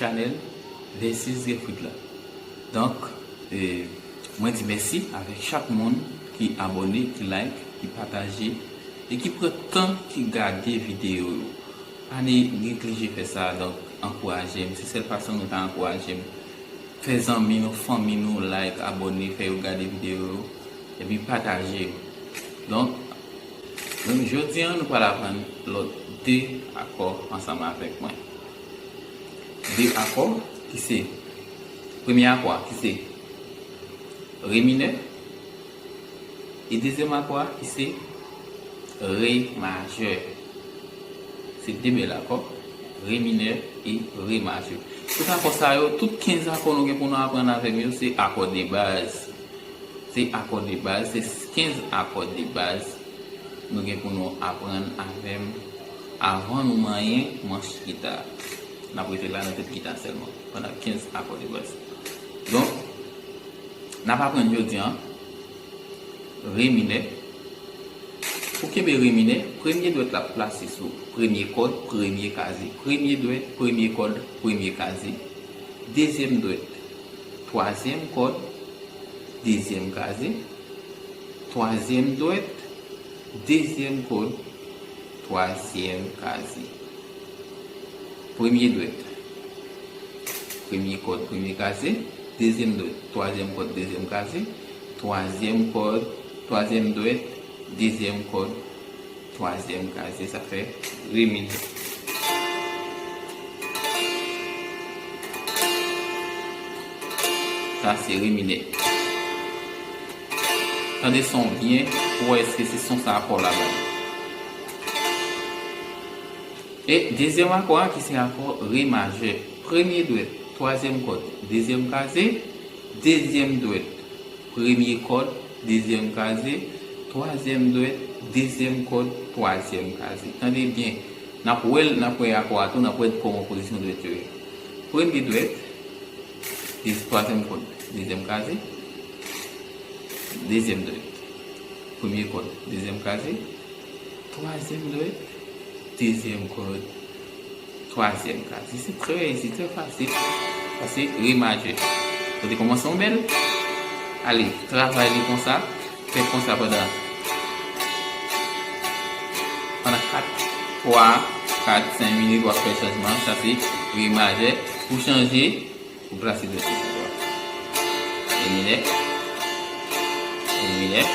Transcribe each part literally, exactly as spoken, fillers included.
chanèl Versus Refrit la. Donk, e, mwen di mèsi avèk chak moun ki abòne, ki like, ki pataje e ki pran tan ki gade videyo yo. Pa neglije fè sa, donk ankouraje m. Se sèl fason nou ka ankouraje m. Fè zanmi nou, fanmi nou like, abòne, fè yo gade videyo yo, epi pataje yo. Donk, donk jodi a, nou pral aprann lòt de akò ansanm avèk mwen. De akò ki se, premye akò a ki se re minè, e dezyèm akò a ki se re majè. Se de bèl akò, re minè e re majè. Tout akò sa yo, tout kenz akò nou gen pou nou aprann avè m yo, se akò de baz. Se akò de baz, se kenz akò de baz nou gen pou nou aprann avè m avan nou manyen manch gita. N ap rete la nan tèt gita sèlman pandan kenz akò de baz. Donk, n ap aprann jodi a re minè. Pou kenbe re minè, premye dwèt la ap plase sou premye kòd, premye kaze. Premye dwèt, premye kòd, premye kaze. Dezyèm dwèt, twazyèm kòd, dezyèm kaze. Twazyèm dwèt, dezyèm kòd, twazyèm kaze. Premye dwèt, premye kòd, premye kaze. Dezyèm dwèt, twazyèm kòd, dezyèm kaze. Twazyèm kòd, twazyèm dwèt, dezyèm kòd, twazyèm kaze. Sa fè re minè. Sa se re minè. Tande son byen pou wè èske se son sa akò la bay. E dezyèm akò a ki se akò re majè. Premye dwèt, twazyèm kòd, dezyèm kaze. Dezyèm dwèt, premye kòd, dezyèm kaze. Twazyèm dwèt, dezyèm kòd, twazyèm kaze. Tande byen. N ap wè l, n ap wè akò a tou, n ap wè kòman pozisyon dwèt yo ye. Premye dwèt, de-, twazyèm kòd, dezyèm kaze. Dezyèm dwèt, premye kòd, dezyèm kaze. Twazyèm dwèt, dezyèm kòd, twazyèm kaze. Se trè izi, trè fasil. Sa se re majè. Kote kòmanse yon bèl. Ale, travay li konsa. Fè konsa pandan, pandan kat, twa, kat, senk minit, w ap fè chanjman. Sa se re majè. Pou chanje, ou plase dwèt ou sou dwa. Re minè. Re minè.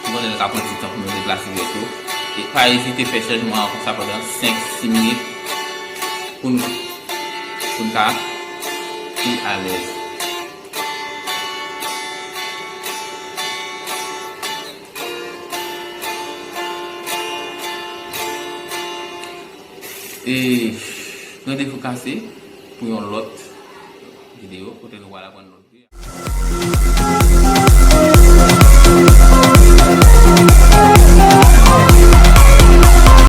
Ou konnen l ka pran ti tan pou nou deplase dwèt yo. E pa ezite fè chanjman an konsa pandan senk, sis minit pou n, pou n ka pi alèz. E randevou kase pou yon lòt videyo kote nou pral aprann lòt de.